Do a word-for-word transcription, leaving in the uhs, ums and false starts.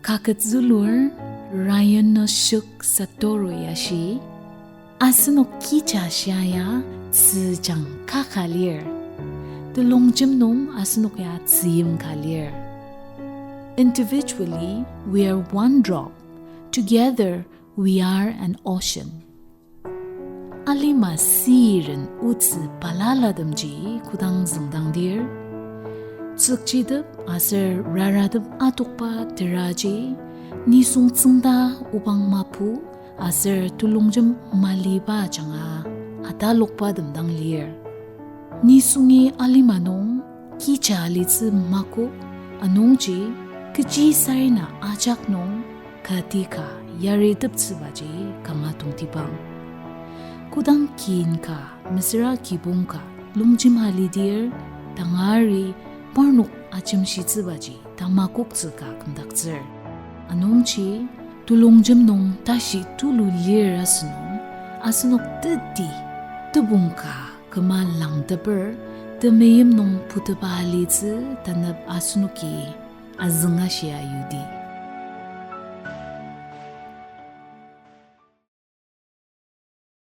Kaket zülur Ryan Shuk Satoru-i ashi, asenok kija shia ya tzü jang kaka lir. Telongjem nung asenok ya tzüyim ka lir. Individually, we are one drop. Together, we are an ocean. Alima siiren otsü balalatemji kodang züngdangdir, tsükchitep aser raratep atokba teraji, nisung tsüngda obang mapu aser telongjem maliba ajanga atalokbatem dang lir. Nisungi alima nung kija alitsü makok, anungji kechi sarena ajak nung kati ka yariteptsübaji kanga tongtibang. Kodang kin ka, mesüra kibong ka, longjem alidir, tangari parnok ajemshitsübaji tamakoktsü ka kümdaktsür. Anungji, telongjem nung tashi tulu lir asünung, asenok teti, tebong ka küma langteper, temeim nung puteba alitsü tanep asenoki azünga shia yudi.